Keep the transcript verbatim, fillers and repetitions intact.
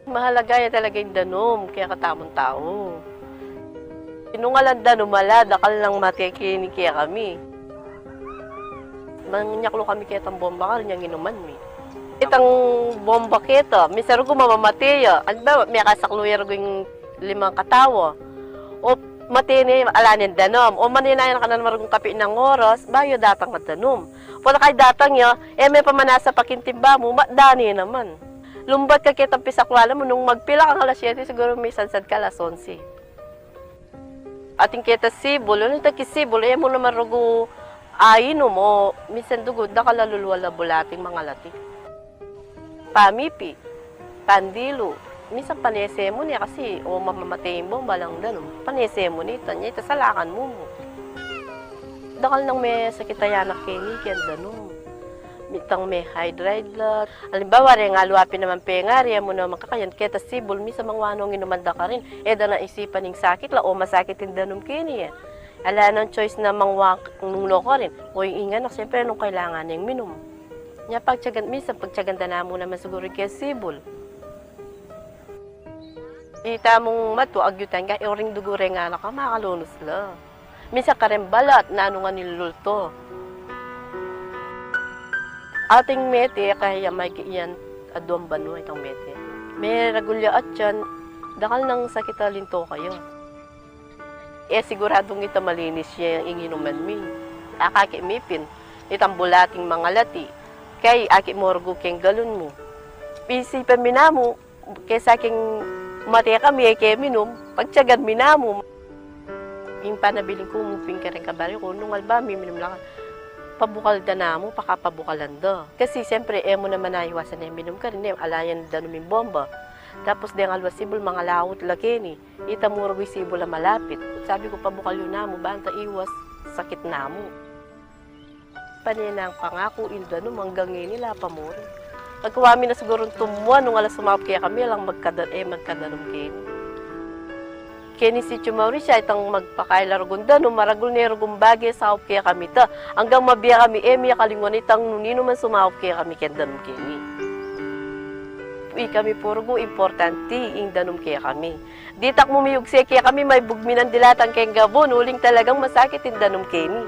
Mahalaga ya talaga ing danum kekatamung tau. Nung alang danum, ala, dakal nang mate keni kekami. Manyaklu kami ketang bomba karin, yang inuman mi. Itang bomba keta, minsan rugu mamamate ya. Halimbawa, mekasaklu ya rugu ing limang katau. O mate ne, ala neng danum. O maninayan ka na naman rugu kapinan oras, bayu datang a danum. Pota kay datang ya, e me pamanasa pakintimba mu, ma-, dane naman. Lumbat ka ketang pisakluan mu, nung magpila kang alas siyete, siguru misansad ka alas onse. Atin keta sibul, nung itang kisibul, e mu naman rugu ainum o, minsan dugu, dakal a lulwal a bulating mangalati. Pamipi, pandilu, minsan panese mu ne kasi, o mamamate ing bomba, alang danum, panese mu ne ita, nya ita salakan mu mu. Dakal nang mesakit a yanak keni keng danum. Itang me-hydride la. Alimbawa, reng alwa pin naman pengari, e mu naman kakayan, keta sibul, minsan mangwa nong inuman da karin, e da nang isipan ing sakit la, o masakit ing danum keni e. Ala nang choice na mangwa nung nu karin. O ing anak, siyempre, nung kailangan neng minum. Nya pagtyagan, minsan pagtyagan da namu naman siguru keng sibul. Itamung matu, agyutan ka, e, uring dugu reng anak a makalunus la. Minsan kareng balat, nanu nga nilulto. Ating mete, kaya may kiyan, aduang banua itang mete. Meragul ya atyan, dakal nang sakit a linto kaya. E, siguradung ita malinis ya ing inuman mi. Akakit mi pin, itang bulating mangalati, kay akit mu rugu keng galon mu. Isipan mi namu, kesa keng mate kami, e ke minum, pagtyagan mi namu. Ing panabilin ku mu pin kareng kabaryu ku, nung alba miminum la ka, pabukal da namu, pakapabukalan da. Kasi, siyempre, e mu naman aiwasan e minum karin, e, ala yang danum ing bomba. Tapus deng alwa sibul, mangalaut la keni. Ita mu rugu ing sibul a malapit. Sabi ku, pabukal yu namu, banta iwas sakit namu. Pane nang pangaku, ing danum anggang ngeni la pa mu rin. Pagkuwa mi na sigurung tumuan, nung alang sumaup kekami, alang magkada-, e magkadanum keni. Keni Sitio Mauricia, itang magpakaila rugung danum, maragul ne rugung bage saup kekami ta. Anggang mabie kami, e mi akalingwan itang ninu man sumaup kekami keng danum keni. Ikami pu rugu, importante ing danum kekami. Ditak mu miyugse kekami, maibug mi nang dilatan keng gabun, uling talagang masakit ing danum keni.